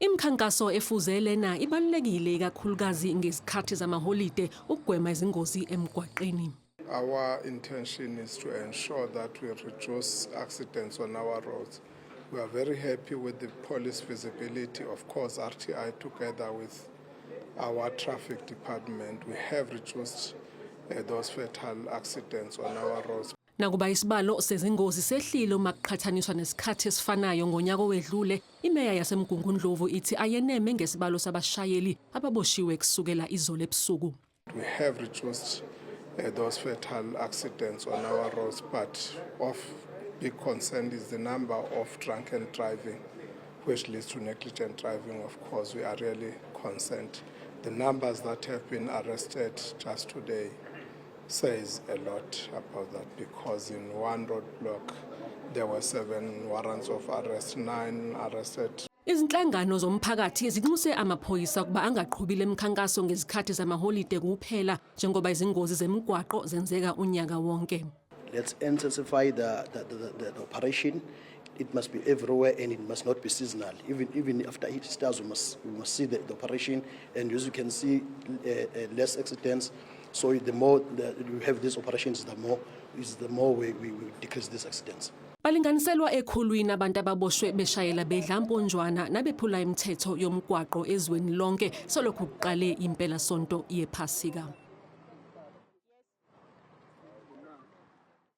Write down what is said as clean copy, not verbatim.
Imikhankaso efuze lena ibalulekile ikakhulukazi ngezikhathi zamaholide ukugwema izingozi emgwaqeni. Our intention is to ensure that we reduce accidents on our roads. We are very happy with the police visibility. Of course, RTI together with our traffic department, we have reduced those fatal accidents on our roads. Nakuba isibalo sezingozi sehlile uma kuqhathaniswa nesikhathi esifanayo ngonyaka owedlule, imeya yaseMgungundlovu ithi ayeneme ngesibalo sabashayeli ababoshiwe kusukela izolo ebusuku. We have reduced those fatal accidents on our roads, but of big concern is the number of drunken driving, which leads to negligent driving. Of course, we are really concerned. The numbers that have been arrested just today says a lot about that, because in one roadblock there were seven warrants of arrest, nine arrested. Izinhlangano zomphakathi zinxuse amaphoyisa ukuba angaqhubi lemikhankaso ngezikhathi zamaholide kuphela, njengoba izingozi zemigwaqo zenzeka unyaka wonke. Let's intensify the operation. It must be everywhere and it must not be seasonal. Even after Easter, we must see the operation. And as you can see, less accidents. So the more that we have these operations, the more we decrease these accidents. Balinganiselwa ekhulwini abantu ababoshwe beshayela bedla mponjwana nabephula imithetho yomgwaqo ezweni lonke solokhu kuqale impelasonto yePhasika.